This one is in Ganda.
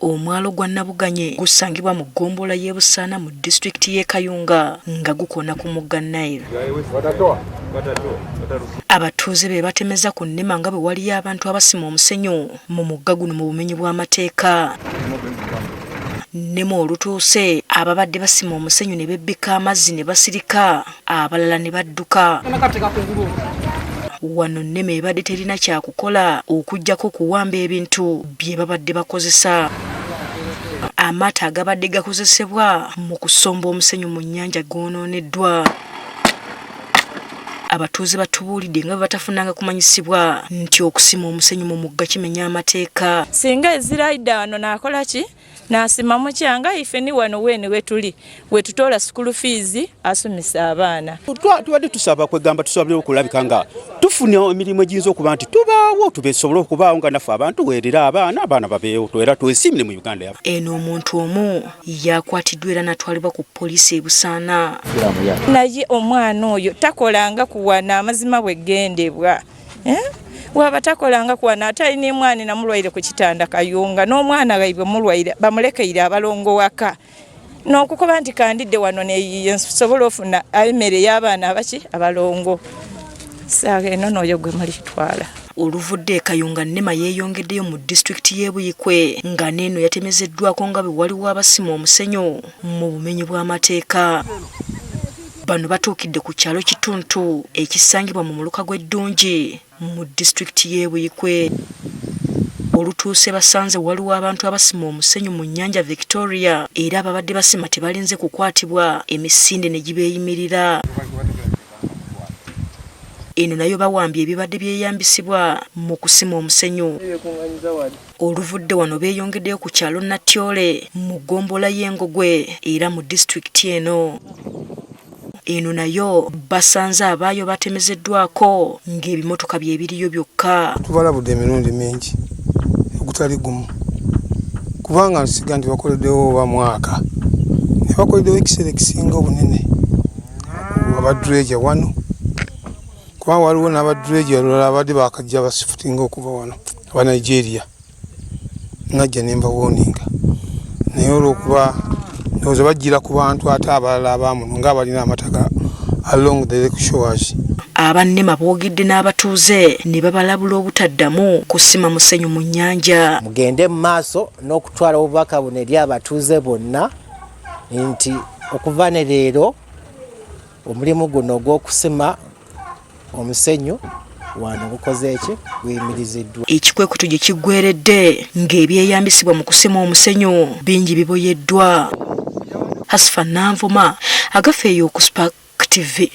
Omwalo gwa Nabuganye gusangibwa mu ggombolola y'e Busaana mu disitulikiti y'e Kayunga nga gukoona ku mugga Nile. Abatuuze be batemeza ku nnema nga bwe waliyo abantu abasima omusenyu mu mugga guno mu bumenyi bw'amateeka. Nnema olutuuse ababadde basima omusenyu ne bebbika amazzi ne basirika abalala ne badduka. Wano nnema ebadde terina kyakukola okuggyako okuwamba ebintu bye babadde bakozesa. Amaato agabadde gakozesebwa mu kusomba omusenyu mu nnyanja goonooneddwa. Abatuuze batubuulidde nga bwe batafunanga kumanyisibwa nti okusima omusenyu mu mugga kimenya amateeka. Singa ezira aidha wano naakola ki? Naasima mutya nga ife ni wano weene wetuli wetutoola sukulu fiizi asomesa abaana. Tubadde tusaba kwegamba tusobole okulabika nga tufuna emirimu egiyinza okuba nti tubaawo tubesobole okubaawo nga naffe abantu weerera abaana abaana babeewo era twesiimire mu Uganda yaffe. Eno omuntu omu yakwatiddwa era natwalibwa ku poliisi e Busaana. Naye omwana oyo takolanga kuwana amazima bwegendebwa eh? Waba takolanga kuwana ate alina emwana namulwaire ku kitanda Kayunga n'omwana waibwe mulwaire bamulekeire abalongo waka n'okukoba nti kandidde wano neyiye nsobola ofuna emmere y'abaana abaki abalongo saawa eno n'oyo gwe mulitwala. Oluvudde e Kayunga Nema yeeyongeddeyo mu disitulikiti y'e Buikwe nga n'eno yatemezeddwako nga bwe waliwo abasima omusenyu mu bumenyi bw'amateeka. Bano batuukidde ku kyalo Kituntu ekisangibwa mu muluka gw'e Ddungi mu disitulikiti y'e Buikwe. Olutuuse basanze waliwo abantu abasima omusenyu mu nnyanja Victoria era ababadde basima tebalinze kukwatibwa emisinde ne gibeeyimirira. Eno nayo bawambye ebibadde byeyambisibwa mu kusima omusenyu. Oluvudde wano beeyongeddeyo ku kyalo Natyole mu ggombolola y'e Ngogwe era mu disitulikiti eno. Eno nayo basanze abaayo batemezeddwako ng'ebimotoka bye biriyo byokka. Tubalabudde emirundi mingi ogutali gumu kubanga nsiga nti bakoleddewo oba mwaka ne bakoleddewo ekiseera ekisinga obunene abadreja wano kuba waliwo n'abadreja olulala abadde bakajja basifutinga okuva wano aba Nigeria najja ne mbawoninga naye olwokuba ndowooza bajjira ku bantu ate abalala abamuno ng'abalina amataka along the lake shores. Aba NEMA boogedde n'abatuuze ne babalabula obutaddamu kusima musenyu mu nnyanja. Mugende mu maaso n'okutwala obubaka buno eri abatuuze bonna nti okuva ne leero omulimu guno ogw'okusima omusenyu wano gukoze eki guyimiriziddwa. Ekikwekweto gye kiggweeredde ng'ebyeyambisibwa mu kusima omusenyu bingi biboyeddwa. Hasfa Nanvuma, Agafeeyo ku Spark TV.